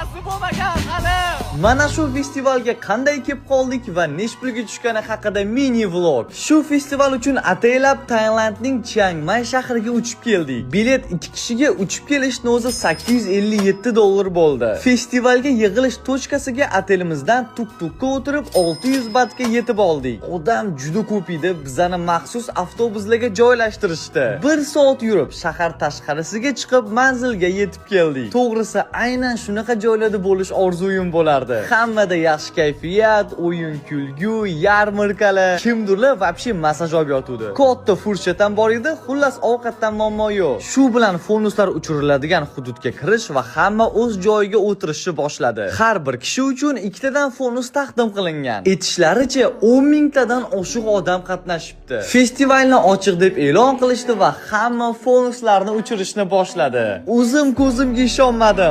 Bunaqasi bo'lmagan hali. Mana shu festivalga qanday kelib qoldik va nech pulga tushgani haqida mini vlog. Shu festival uchun ataylab Tailandning Chiang Mai shahriga uchib keldik. Bilet ikki kishiga uchib kelishni o'zi 857 dollar bo'ldi. Festivalga yig'ilish точка siga otelimizdan tuk-tukka o'tirib 600 batga yetib oldik. Odam juda ko'p edi, bizani maxsus avtobuslarga joylashtirishdi. Bir soat yurib, shahar tashqarisiga chiqib manzilga yetib keldik. To'g'risi, aynan shunaqa joylarda bo'lish orzuyim bo'lardi. Hammada yaxshi kayfiyat, o'yin kulgu, yarmarkalar, kimdirlar вообще massaj olib yotuvdi. Katta furshat ham bor edi, xullas, ovqatdan muammo yo'q. Shu bilan fonuslar uchiriladigan hududga kirish va hamma o'z joyiga o'tirishni boshladi. Har bir kishi uchun ikkitadan fonus taqdim qilingan. Aytishlaricha, 10 mingtadan oshiq odam qatnashibdi. Festivalni ochiq deb e'lon qilishdi va hamma fonuslarni uchirishni boshladi. O'zim ko'zimga ishonmadim.